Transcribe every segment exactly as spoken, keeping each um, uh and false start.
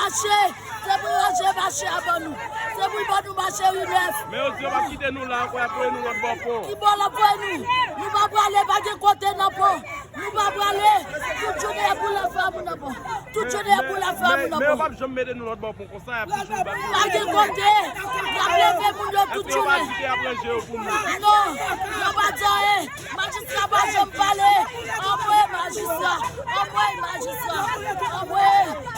Mache, se pou ranje mache a ban nou. Se pou ban nou mache ri nèf. Men yo di yo p ap kite nou la ankò, y ap voye nou lòt bò pon. Ki bò l ap voye nou? Nou pa prale, pa gen kote nan pon. Nou pa prale. Tout jounen y ap boule fè moun nan pon. Tout jounen y ap boule fè moun nan pon. Men yo p ap janm mete nou lòt bò pon konsa, y ap toujou bat nou. Pa gen kote. Y ap leve moun yo tout jounen. Èske yo pa di ke y ap ranje yo pou nou? Non, yo pa di anyen. Majistra pa janm pale. Anmwe majistra. Anmwe majistra. Anmwe.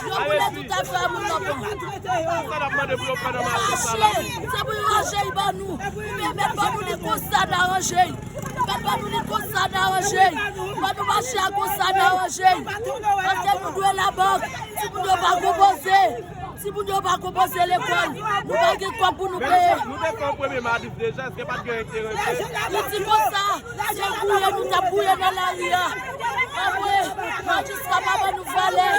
Yo boule tout afè moun nan pon. Sa n ap mande pou yo fè nan mache sa la? Mache, se pou yo ranje y ban nou. Oubyen mèt ban nou li konsa n a ranje y. Mèt ban nou li konsa n a ranje y. Ban nou mache a konsa n a ranje y. Paske nou dwe labank. Timoun yo pa konpoze. Timoun yo pa konpoze lekòl. Nou pa gen kòb pou nou peye. Nou te fè yon premye manif deja, èske pa t gen enterese? Li di konsa, se gouye nou t ap gouye nan lari a. Anmwe, majistra pa ban nou valè.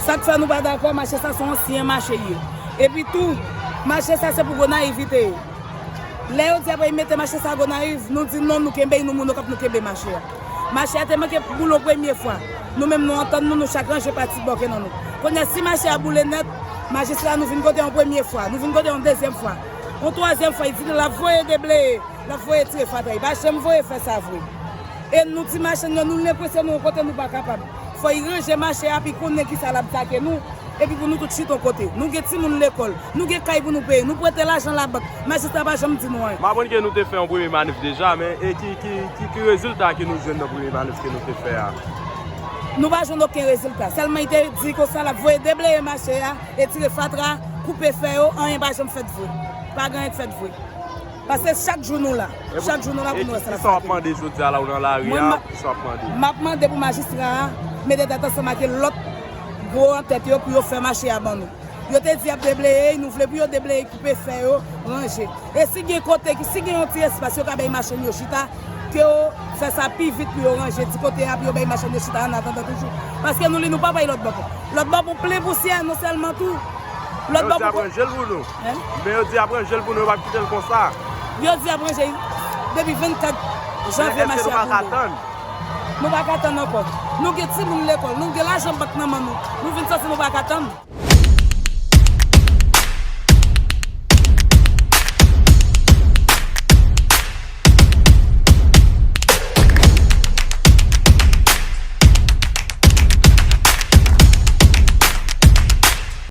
Sa k fè nou pa dakò, mache sa se yon ansyen mache l ye. Epi tou, mache sa se pou Gonayiv li te ye. Lè yo di apre y mete mache sa Gonayiv, nou di non, nou kenbe y, nou moun Okap, nou kenbe mache a. Mache a te manke boule yon premye fwa. Nou menm nou antann nou, nou chak ranje pati bòke nan nou. Kounye a, si mache a boule nèt, majistra nou vin kote yon premye fwa, nou vin kote yon dezyèm fwa. Yon twazyèm fwa, y di l ap voye debleye, l ap voye tire fatra, y pa janm voye fè sa vre. E nou ti machann yo, nou lenpresyone yon kote nou pa kapab. Fò y ranje mache a, pi konnen kisa l ap take nou. Epi pou nou tout chita yon kote. Nou gen timoun lekòl, nou gen kay pou nou peye, nou prete lajan labank. Majistra pa janm di nou anyen. M aprann ke nou te fè yon premye manif deja, men e ki, ki, ki, ki rezilta ke nou jwenn nan premye manif ke nou te fè a? Nou pa jwenn okenn rezilta. Sèlman, li te di konsa l ap voye debleye mache a, e tire fatra, koupe fè yo, anyen pa janm fèt vre. Pa gen anyen k fèt vre. Paske chak jou nou la. Chak jou nou la pou nou wè sa l ap pase. E kisa w ap mande jodi a la, ou nan lari a, kisa w ap mande? M ap mande pou majistra a mete tèt ansanm ak lòt gwo antèt yo pou yo fè mache a ban nou. Yo te di y ap debleye, nou vle pou yo debleye, koupe fè yo, ranje. E si gen kote, si gen yon ti espas yo ka bay machann yo chita, ke yo fè sa pi vit pou yo ranje ti kote a, pou yo bay machann yo chita an atandan toujou. Paske nou li, nou pa bay lòt bò pon. Lòt bò pon plen pousyè, non sèlman tou. Lòt bò pon. Yo di ap ranje l pou nou. Hein? Men yo di ap ranje l pou nou, yo p ap kite l konsa. Yo di ap ranje l depi vennkat janvye mache a boule. Nou pa ka tann ankò. Nou gen timoun lekòl, nou gen lajan bank nan men nou. Nou vin santi nou pa ka tann.